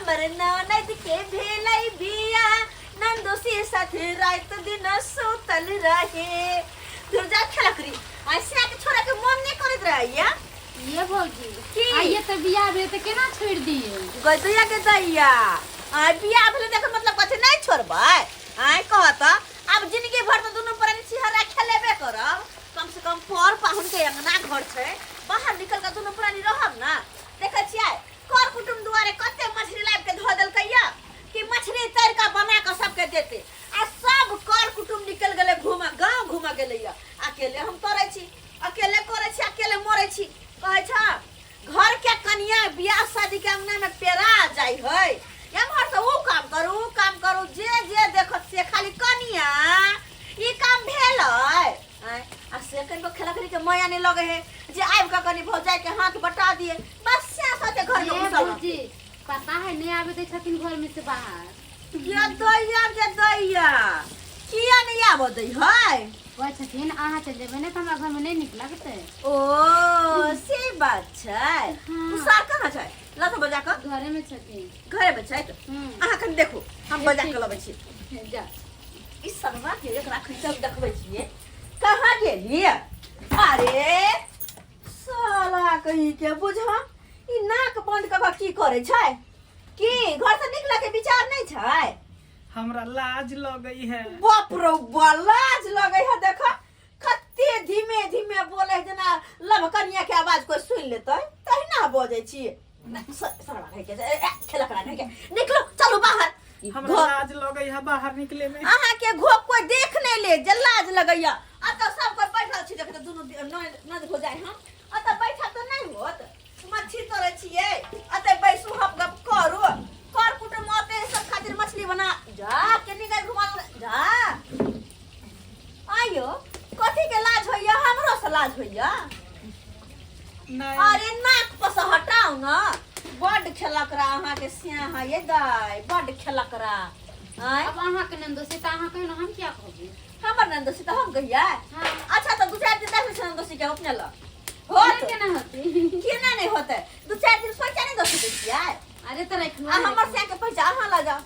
हमर ननद के भेलै बिया नंदोसी साथे रात दिन सुतल रहे। दुर्जा खेलकरी ऐसे आके छोड़ा के मन नहीं करत रहैया। ये भौजी की? आइए तऽ बियाह भेल तऽ केना छोड़ि दियै? गदैया के दैया आय बियाह भेलै देखो मतलब कथी नहीं छोड़बै आय कहत आब जिंदगी भर तो दुनू प्राणी छिहरा खेलेबे करब। कम से कम पर पाहुन के अंगना घर छै बाहर निकल के दुनू प्राणी रहब ना। देखै छियै कर कुटुम दुआरे कते मछली लाबि के धऽ देलकैया कि मछली तर के बना के सबके देते आ सब कर कुटुम निकल गेलै घूम गांव घूम गेलैया। अकेले हम करै छी अकेले करै छी अकेले मरै छी। कहै छ घर के कनिया बियाह शादी के अंगना में पेरा जाय है एम्हर से ऊ काम करू ऊ काम करू जे जे देखत से खाली कनिया ई काम भेल है। आँय, आ से कनिको खेलकरी के माया नहीं लगे है जे आबि के कनि भौजाई के हाथ बटा दिए बस से सोचे घर में ये घुसल भौजी पता है नहीं आबे दै छथिन घर में से बाहर। ये दैया के दैया किया नहीं आबऽ दै है? कहै छथिन अहाँ चलि जेबै ने तऽ हमरा घर में नहीं नीक लगतै। ओ से बात छै। हाँ। उ सार कहाँ छै? लऽ तऽ बजा कऽ। घरे में छथिन। घरे में छै? हम्म। अहाँ कनि देखू हम बजा कऽ लबै छी। जा। ई सनवा के एकरा खिचब देखबै छियै कहाँ गेलियै? अरे साला कहीं के बुझ ई नाक बंद कऽ कऽ की करै छै? की घर से निकले के विचार नहीं छै? हमरा लाज लगै है। बाप रो बा लाज लगै है। देख कते धीमे धीमे बोले है जेना लभकनिया के आवाज कोई सुन लेतै तहिना बजै छी। सरवा कहि के ए, खेलकड़ा कहि के निकलो चलू बाहर। हमरा लाज लगै है बाहर निकले में। अहाँ के घोप कोई देख नहीं ले जे लाज लगैया। अतः सब कोई बैठल छी देखते दुनू नद हो जाय हम अतः बैठल तो नहीं होत। मच्छी तोड़ै छियै अतः बैसू हम गप करू कर कुटुम अते सब खातिर मछली बना जा के निकल घुमा जा। आयो कथी के लाज होइया? हमरो से लाज होइया? नहीं। अरे नाक पर से हटाउ ना बड खेलकरा अहाँ के स्याह है ये दाई बड खेलकरा। आँय? अब अहाँ के नंदोसी तऽ अहाँ कहियो हम किया कहबै? हमर नंदोसी तऽ हम कहियै? हाँ। अच्छा तऽ दू चारि दिन देखबै छै नंदोसी के अपने लग। होत? केना होतै? केना नहि होतै? दू चारि दिन पैसा नहि दऽ सकै छियै? अरे तऽ राखि आ हमर स्याह के पैसा अहाँ लऽ जाउ।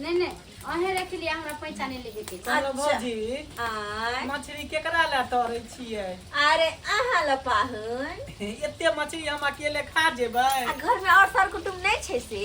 नहीं नहीं अहें राखि लिअ हमरा पैसा नहीं लेबे के। कहलहुँ अच्छा। भौजी आँय? मछली केकरा लए तरै छियै? अरे अहाँ लऽ पाहुन। एते मछली हम अकेले खा जेबै? आ घर में और सर कुटुम नहीं छै से?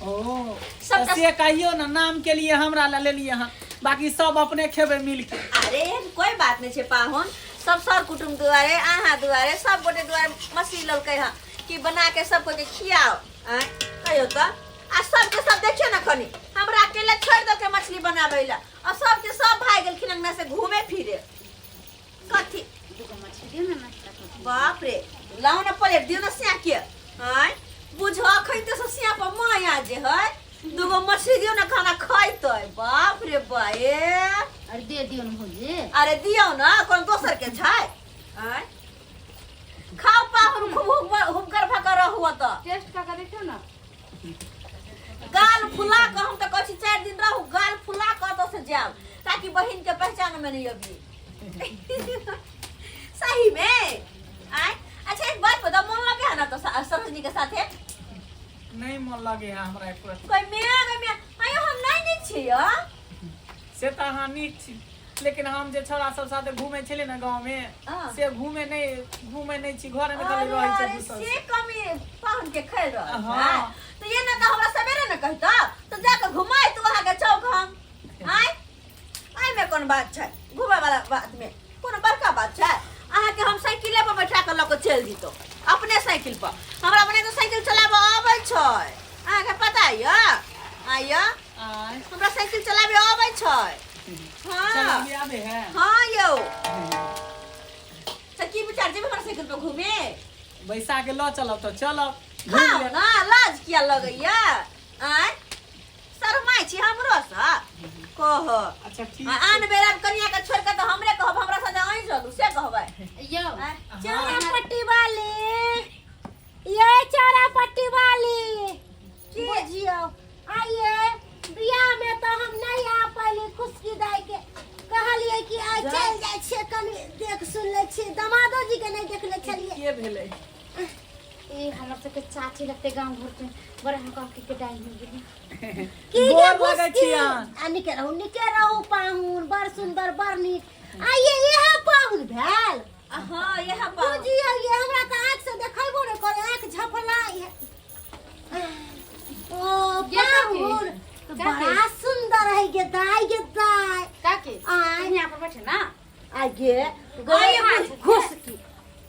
ओ सबटा तऽ से कहियौ ने नाम के लिए हमरा लए लेलियै हन बाकी सब अपने खेबै मिल के। अरे एहन कोई बात नहीं छै पाहुन सब सर कुटुम दुआरे अहाँ दुआरे सब गोटे दुआरे मछली ललकै हन कि बना के सब कोई के खियाओ। आँय कहियौ तऽ आ सबके सब देखियौ ने कनि हमरा अकेले छोड़ि दऽ के मछली बनाबै लए आ सबके सब भागि गेलखिन अंगना से घूमे फिरे। कथी? दूगो मछली दियौ ने नाश्ता कऽ। बाप रे लाउ ने प्लेट दियौ ने स्याह के। आँय बुझो अखन तऽ से स्याह पर माया जे है दूगो मछली दियौ ने खाना खैतै। बाप रे बा ए। अरे दे दियौ ने भौजी। अरे दियौ ने कोन दोसर के छै? आँय खाओ पाहुन खूब हुबगर भऽ कऽ रहू ओतऽ। टेस्ट कऽ के देखियौ ने। गाल फुला कऽ हम तऽ कहै छी 4 दिन रहू गाल फुला कऽ ओतऽ से जायब ताकि बहिन के पहचान में नहीं अबियै। सही में? आँय अच्छा एक बात बताओ मन लगे है ना तो सरोजनी के साथे? नहीं मन लगे है हमरा एको रत्ती। कोई मियाँ गे मियाँ आयो हम नहीं नीक छी यौ। से तऽ अहाँ नीक छी लेकिन हम जे छोड़ा सब साथे घूमे छलियै ने गाँव में हाँ। से घूमे नहीं छी घर में खाली अरे रहै छै अरे, घुसल। से कमी पाहुन के खेल रहल हाँ। छै। तो ये ना तो हमरा सवेरे ने कहता तो जाके घुमाई तो वहाँ के चौक हम। आय आय में कोन बात छै घुमे वाला बात में कोनो बड़का बात छै? अहाँ के हम साइकिले पर बैठा के लऽ के चलि दितौ अपने साइकिल पर। हमरा अपने तो साइकिल चलाबऽ अबै छै अहाँ के पता यऽ? आय यऽ? आय। हमरा साइकिल चलाबे अबै छै। हाँ। चलाबे आबे है? हाँ यौ। तऽ की विचार जेबै हमरा साइकिल पर घूमे? बैसा के लऽ चलब तऽ चलब। घूमि खाओ लेब। ना लाज किया लगैया? आँय शरमाइ छी हमरो सँ कह। अच्छा ठीक आ, छै। आन बेरा कनिया के छोड़ि के तऽ हमरे कहब हमरा साथे अहीं चलू से कहबै। यौ। आँय? चौरा पट्टी वाली ये चौरा पट्टी वाली की? बुझियौ आइए बियाह में तो हम नहीं आ पाइली खुशकी दाई के कहलिए कि आइ जा। चलि जाइ छियै कनि देख सुन लै छियै दमादो जी के नहीं देखले छलियै। के भेलै? ए हमर सबके चाची लगते गांव घर के बड़ा हम काकी के डाइन हो गेली। की गोर गे लगै भुसकी? छियन। आ निके रहू, निके रहू पाहुन, बड़ सुंदर बड़ नीक। आ ये इहे पाहुन भेल? हाँ, यह पाहुन। बुझियौ ये हमरा तऽ आँखि से देखेबो नहि करे, आँखि झपला ओ ये काकी? पाहुन तऽ काकी? बड़ा सुंदर है गे दाय, गे दाय। काकी, आँय? यहाँ पर बैठे ना। आ गे आँय, घुसकी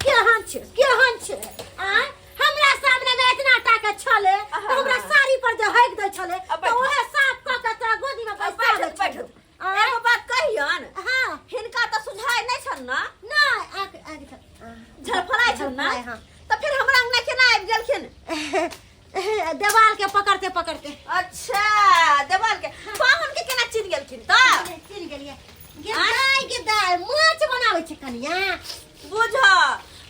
केहन छै, केहन छै? आँय, हमरा सामने में इतना टाका छले तऽ हमरा साड़ी पर जे हगि दै छले अब तऽ ओहे साफ कऽ के तोरा गोदी में बैसा दै बैठू, बैठू। छलै। आँय? एगो बात कहियन, हाँ। हिनका तऽ सुझाय नहि छन ना? नहि, आँख आँख झड़फड़ाइ छन ना? झड़फड़ाइ, हाँ। तऽ फेर हमरा अंगना केना आबि गेलखिन? देवाल के पकड़ते पकड़ते। अच्छा, देवाल के। पाहुन के केना चिन्ह गेलखिन तऽ? चिन्ह गेलियै गे दाय, गे दाय। माछ बनाबै छै कनिया। बुझ,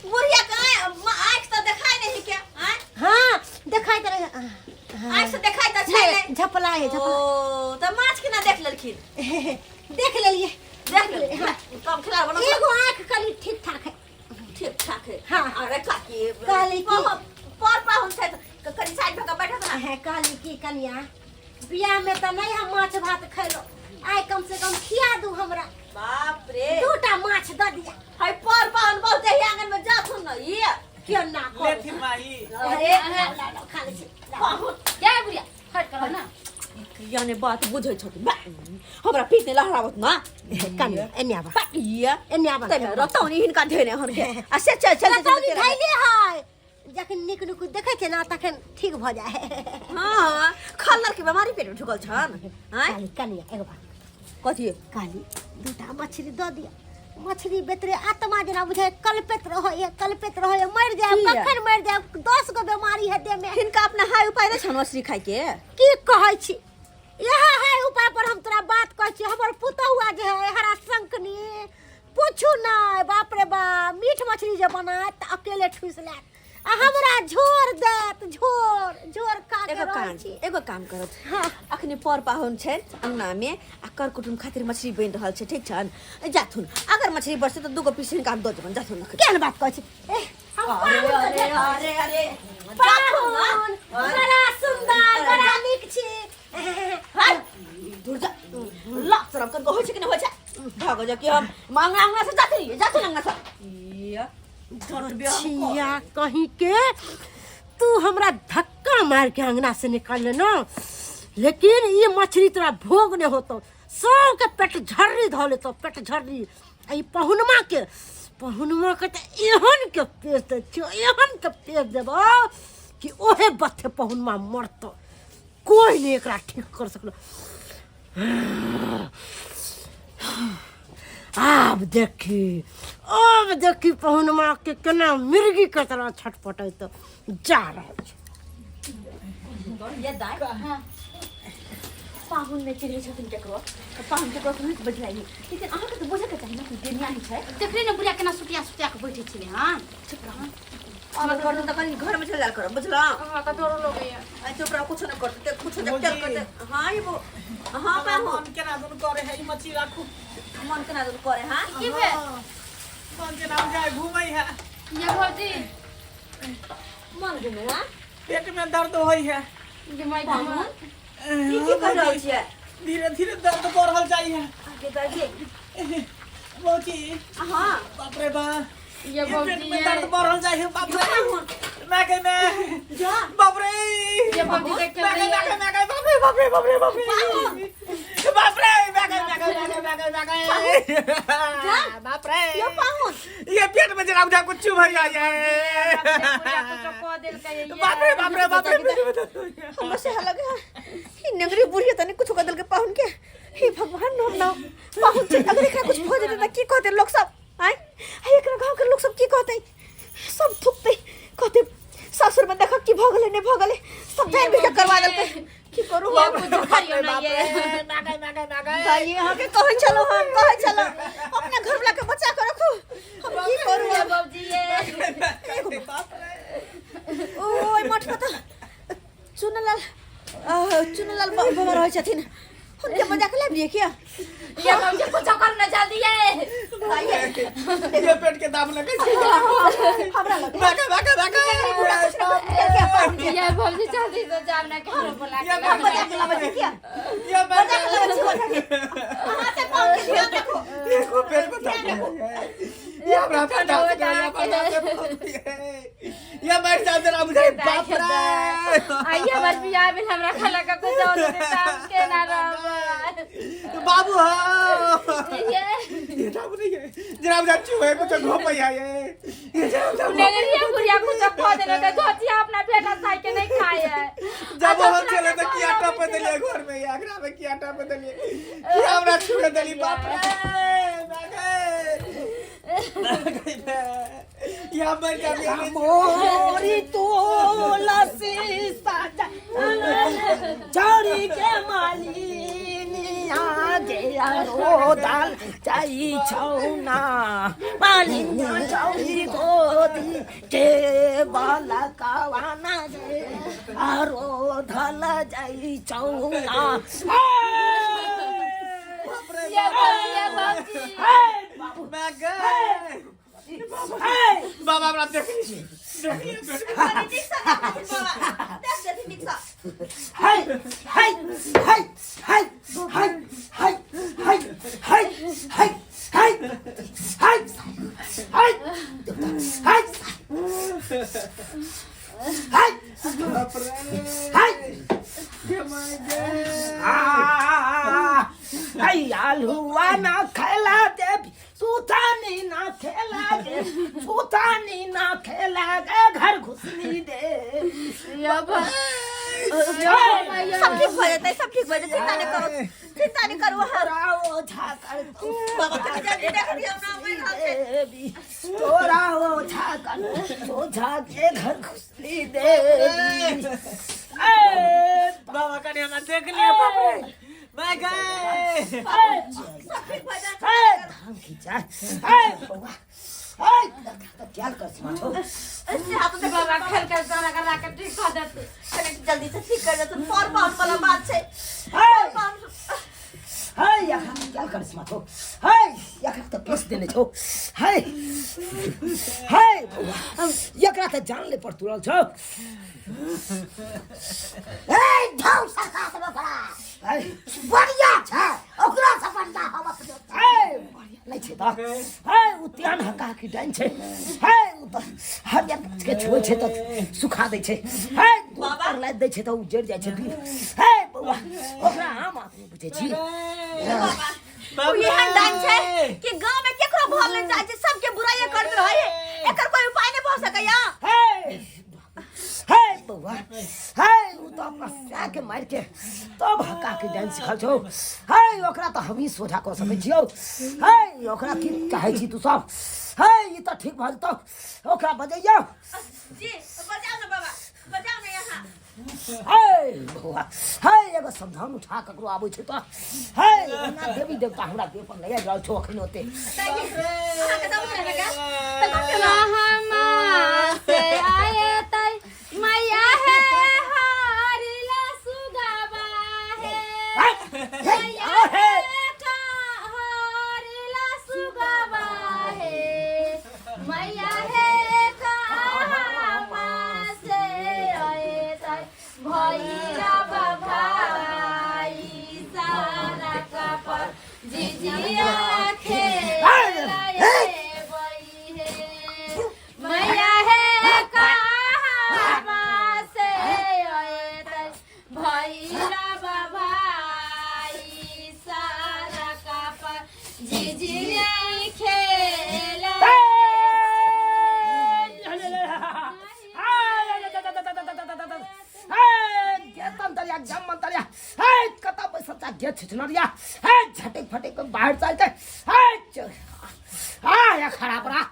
बुढ़िया के आँखि तऽ देखाइ नहि के आँय? हाँ, देखाइ तऽ रहे। आँखि से देखाइ तऽ छै नहि। झपला है, झपला। ओ तऽ माछ केना देख लेलखिन? देख लेलियै। देख लेलियै। हाँ। कम खिला बना। एगो आँख कनि ठीक ठाक है। ठीक ठाक है। हाँ। अरे काकी, कहली की- पर पाहुन छै तऽ कनि साइड भऽ कऽ बैठत ना। है, कहली की कनिया, बियाह में तऽ नहि हम माछ भात खैलो, आइ कम से कम खिया दू हमरा। बाप रे, दूटा माछ दऽ दिया। है, पर पाहुन बहुत ही आंगन में जाथुन न ई केना करू? लेथिन माई। अरे लाउ, लाउ, लाउ, खा लै छी, लाउ। पाहुन। क्या बुढ़िया, हट करो ना। यानी बात बुझै छथिन बा, हमरा पीठ नहि लहराबत ना। कनिया, एने आबा। बा, इया। एने आबा। तैमे रतौनी हिनका धेने हन के आ से चल चल। रतौनी धैले है, जखन नीक नुक देखै छै ना तखन ठीक भऽ जाइ है। हाँ, खल्लर के बीमारी पेट में ढुकल छन। आँय? कहली कनिया, एगो बात। कथी? कहली दूटा मछली दऽ दिअ। मछली बेतरे आत्मा जेना बुझाइ कलपैत रहैए, कलपैत रहैए, मरि जायब। किया? कखन मरि जायब, 10 गो बीमारी है देह में। हिनका अपना हाय उपाय नहि छन मछली खाय के? की कहै छी, इएह है उपाय पर हम तोरा बात कहै छी। हमर पुतहुआ जे है हरा शंकनी, पूछू नहि, बाप रे बाप, मीट मछली जे बनायत तऽ अकेले ठूसि लेत आ हमरा झोर देत, झोर झोर खा के एगो रहै काम छी। एगो काम करत। हाँ। अखने पर पाहुन छै अंगना में आ कर कुटुम खातिर मछली बनि रहल छै, ठीक छन? जाथुन, अगर मछली बचतै तऽ दूगो पीस हिनका हम दऽ देबनि। जाथुन अखन। केहन बात कहै छी? ए, हम अरे पाहुन अरे के अरे अरे, जाथुन ना। पाहुन अरे। बड़ा सुंदर, बड़ा नीक छी। हाय, दूर जा। लाख शरम कर होइ छै कि नहि होइ छै? भागो जा कि हम अंगना अंगना से जाथुन, जाथुन अंगना से। इया, झट बियाह हम कर। छिया कहीं के, तू हमरा धक्का मार के अंगना से निकाल ना, लेकिन ये मछली तोरा भोग नहीं होतो। सौ के पेट झर्री धो लेतो, पेट झर्री। आ ई पहुनमा के, पहुनमा के तऽ एहन के पेश दै छियौ, एहन के पेश देबौ कि ओहे बथे पहुनमा मरतो। कोई नहीं एकरा ठीक कर सकलो। आब देखी, आब देखी पहुनमा के केना मिर्गी के तरह छटपटैत जा रहल छै। ये दाइ, पाहुन नहि चिन्है छथिन केकरो तऽ पाहुन केकरो से नहि बजलाई, लेकिन अहाँके तऽ बुझैके चाही ने कि दुनिया ही छै। देखली ने बुढ़िया केना सुतिया सुतिया के बैठे छलै हँ? चुप रहू। अगर करतै तऽ कनि घरमे चलि जायल करब, बुझलहुँ? हमरा तऽ डरो लगैया। आइ चुप रहू, कुछो नहि करतै, कुछो नहि भौजी। करतै। हाँ, ये वो हाँ हमरा पाहुन। मन केना दुनू करे है, ई मछली राखू। मन केना दुनू करे? हाँ। की भेल? मन केना जाय घूमै है। ये भौजी। मन घूमे? हाँ। पेट में दर्द होइ है। ये माय। पाहुन, ई की कर रहल छियै? धीरे धीरे दर्द बढ़ल जाइ है। आगे दाइ। भौजी। हाँ। बाप रे बाप, ये ये पेट भौजी। में दर्द बढ़ल जाइ है, बाप रे। पाहुन। मैं गई मैं। जा। बाप रे। ये भौजी देख के मैं गई, मैं गई, मैं गई, बाप रे बाप रे बाप रे बाप रे बाप रे, मैं गई मैं गई मैं गई मैं गई मैं गई, बाप रे। यो पाहुन। ये पेट में जरा बुझा कुछ भर जाए। बाप रे बाप रे बाप रे, पेट में दर्द हो गया। हमरा से लगे ई नगरी बुढ़िया तनी कुछ कर देलकै पाहुन के। हे भगवान, हम ना पाहुन छै, अगर एकरा कुछ भऽ जेतै तऽ की कहतै लोक सब? आँय, आय एकरा गाँव के लोक सब की कहतै? सब थुकतै, कहतै सासुर में देखक की भऽ गेलै, नहि भऽ गेलै, सब जानि बुझि कऽ करवा देलकै। की करू हम? दाइ, अहाँके कहै छलहुँ, हम कहै छलहुँ, अपना घरवला के बचा कऽ रखू। हम की करू आब? ओ ओहि मठ पर तऽ चुनलाल चुनलाल बाबा रहै छथिन, हुनके बजा के लाबि लिअ किया? ये पेट के दाम लगे छै। हमरा लग भागे भागे भागे। ये भौजी जल्दी से जाओ ना केकरो बोला के ये लाओ। बजा के लाबै छी किया? ये बजा के लाबै छी ओझा के। अहाँ से पाहुन के ध्यान राखू। देखो पेड़ बता ये हमरा फटा से गया फटा से ये मर जा जरा मुझे बाप रे। आइए हमर बियाह भेल हमरा खाला का कुछ और देता हम के ना रहब। बाबू हो। ये ये बाबू नहीं है जरा मुझे चूहे कुछ घोप है ये जरा मुझे नेगरिया बुढ़िया कुछ खो देलो त धोतिया अपना बेटा साई के नहीं खाए है। जब हम चले तो किया टप देलिए घर में या अगरा में किया टप देलिए किया हमरा छुए देली बाप रे। या मर जा मोरी तुलसी साजा चढ़ी के मालिनिया गे रो दाल जाइ छौ ना मालिनिया चौरी गोदी के बालकवाना गे आरो धल जाइ छौ ना। ये भौजी ये भौजी मैं गए बाबा हमरा देख ली देख ली। कनी नीकसँ देखथिन बाबा। देख देथिन नीकसँ। हाय हाय हाय हाय हाय हाय हाय हाय हाय हाय हाय हाय हाय हाय बाप रे हाय ये मर गए। आलुआ ना खेला देवी सुतानी ना खेला गे सुतानी ना खेला गे घर घुसनी दे। ये भौजी सब ठीक भऽ जेतै, सब ठीक भऽ जेतै। चिंता नहि करू, चिंता नहि करू अहाँ। तोरा ओझा कर बाबा कनी जल्दी देख दियौ ना, मरि रहल छै। देवी तोरा ओझा कर ओझा के घर घुसनी देवी। ए बाबा कनी हमरा देख लिया बाप रे मैं गए। सब ठीक भऽ जेतै। ए धाम खींचा ए बौआ ए क्या कर छो। से हाथ से बाबा खेल के सारा करा के ठीक कर देते। कनी जल्दी से ठीक कर देथुन। पर पाहुन वाला बात छै। ए पाहुन है यहाँ क्या कर छो है यहाँ त पीस देने छौ है है बौआ एकरा त जान ले पर तुरल छौ। ए ढौ सरकार सब ओकरा है बढ़िया छै ओकरा से बढ़िया हम अपने है बढ़िया नहीं छै त है उ त्यान हका की डाइन छै है उ त हरियर गाछ के छुए छै त सुखा दै छै है बाबा। पर लादि दै छै त उ जरि जाइ छै बीर। है बौआ ओकरा आम आदमी बुझै छी। बाबा ओ एहन डाइन छै कि गांव में केकरो भर ले जाइ छै, सबके बुराइये करैत रहै। एकर कोई उपाय नहि भऽ सकैया। हे हे बौआ हे उ त अपना सै के मारि के तब हक्का के डाइन सिखल छौ। हे ओकरा त हमही सोझा कऽ सकै छियौ। हे ओकरा की चाहै छी तू सब। हे ई त ठीक भऽ जेतौ ओकरा बजैयौ। जी बजाउ ने बाबा, बजाउ ने यहाँ। हे बौआ हे एगो समझाउन उठा ककरो आबै छै त हे ओना देवी देवता हमरा देह पर नहि आबि रहल छौ अखन ओते। अहाँके दम छै ने गे? तऽ गप केलहुँ। कहमा से आए तै मैया है हारिला सुगावा है हे, हे, मैया हे। है हारिला सुगावा है मैया है कहमा से आए तै भैया भाई सारा कपर जिजिया खेलाए बई हे मैया हे कहवा से आए तै भैया भाई सारा कपर जिजिया खेलाए झटक फटक बाहर चलते खराब रहा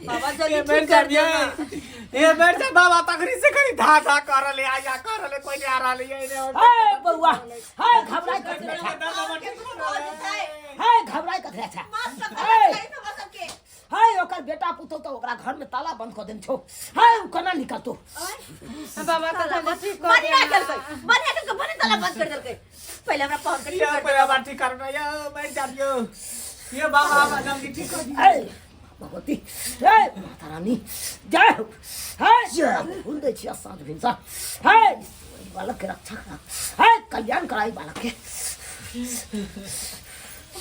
बाबा जल्दी ये ठीक बैठ जा कर दियौ ना। ये बैठ जा बाबा तकरी से करी धा धा कर ले आया कर ले कोई नहीं आ रहा ले ये बौआ हे घबराइ कथी केकरो भऽ जेतै। हे घबराइ कथी अच्छा मास्क लगा के हमरा सबके। है ओकर बेटा पुतोह तऽ ओकरा घर में ताला बंद कऽ देने छौ। है ओ केना निकलतो? बाबा तो खाली ठीक कर बढ़िया देना। केलकै, बढ़िया केलकै, भने ताला बंद कर देलकै। पहिले हमरा पाहुन के ठीक यो कर पहिला बार ठीक करना यो मैं जानियो यो बाबा बाबा जल्दी ठीक कर दियो। है भगवती, हे माता रानी, जय हो। है जय हो, फूल दै छियै साँझ भिनसर। है बालक के रक्षा करा, है कल्याण कराई बालक के।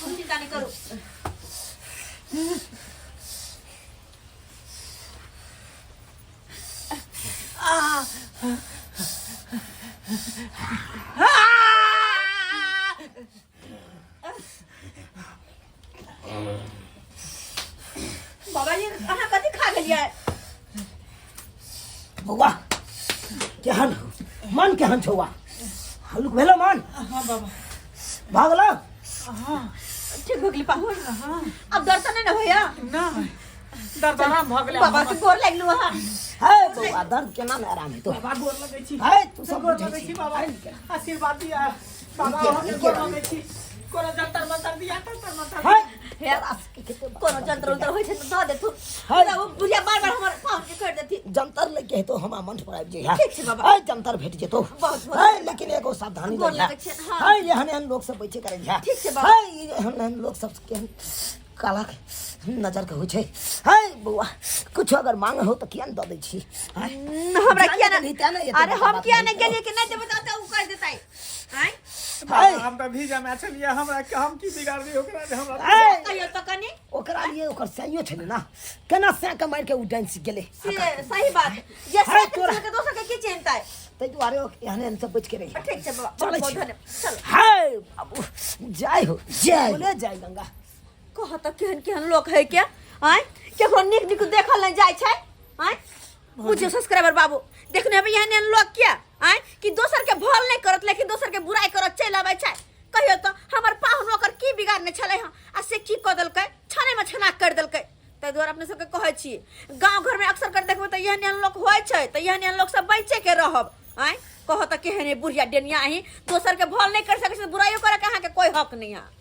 हम चिंता नहीं करू। बाबा जी, अहाँ कथी खा गेलियै? बौआ, केहन मन केहन छौ? बौआ, हल्लुक भेलो मन? हाँ बाबा। भऽ गेलो? ठीक हो गेली पाहुन? अब दर्द तऽ नहि ने होइया? ना, दर्द आराम भऽ गेलै। बाबा के गोर लागलू अहाँ। है बौआ, दर्द केना नहि आराम हेतौ? बाबा, गोर लगै छी। है तू सब गोर बुझै लगै छी। छी बाबा, आशीर्वाद दिया बाबा। अहाँके गोर लगै छी, कोनो जंतर मंतर दिया, तंतर मंतर। है हे, कोनो जंतर उंतर होइ छै तऽ दऽ देथु। है। ओ बुढ़िया बार बार हमर पाहुन के करि देथि। जंतर लैके हेतौ, हमरा मंच पर आबि जइहा। ठीक छै बाबा। है जंतर भेट जेतौ। बहुत बहुत है लेकिन एगो सावधानी गोर रहिहा। लगै छियनि, हँ। है एहन एहन लोक सब बचे करै छै। ठीक छै बाबा। है ई एहन एहन लोक सब केहन काला के नजर के होइ छै। है बौआ, कुछ अगर मांग हो तऽ किया ने दऽ दै छी? हैं? हमरा किया जाने गेलही तें ने ने एते अरे बड़का हम बात किया नहि ने गेलियै कि नहि देबै तऽ ओतऽ ओ करि देतै? आँय? बाबा, है। हम तऽ भीजा में छलियै, हमरा हम की बिगाड़ली ओकरा जे हमरा है, कहियो तऽ कनि ओकरा लिए ओकर सैयो छलै ना, केना सै के मारि के उ डांस गेलै। से सही बात जे है, से तोरा- के दोसर के की चिंता है? ताहि दुआरे एहन एहन सब बचि के रही। ठीक छै बाबा, चलै बहुत छी। धन्यवाद, चलो। है बाबू, जय हो, जय बोले, जय गंगा। कह तऽ केहन केहन लोक है के आँय, केकरो नीक नीक देखल नहि जाइ छै। आँय बुझियौ सब्सक्राइबर बाबू, देखने हेबै एहन एहन लोक के, आँय, कि दोसर के भल नहि करत लेकिन दोसर के बुराइ करत चलि अबै छै। कहियौ तऽ हमर पाहुन ओकर की बिगाड़ने छलै हँ आ से की कऽ देलकै? छने छना करि देलकै। ताहि दुआरे अपने सबके कहै छी, गाँव घरमे अक्सर कर देखबै तऽ एहन एहन लोक होइ छै, तऽ एहन एहन लोक सब बचिके के रहब। आँय कह तऽ केहन है बुढ़िया डेनिया, अहीं दोसर के भल नहि कर सकै छै, बुराइयो करके अहाँके कोई हक नहीं है।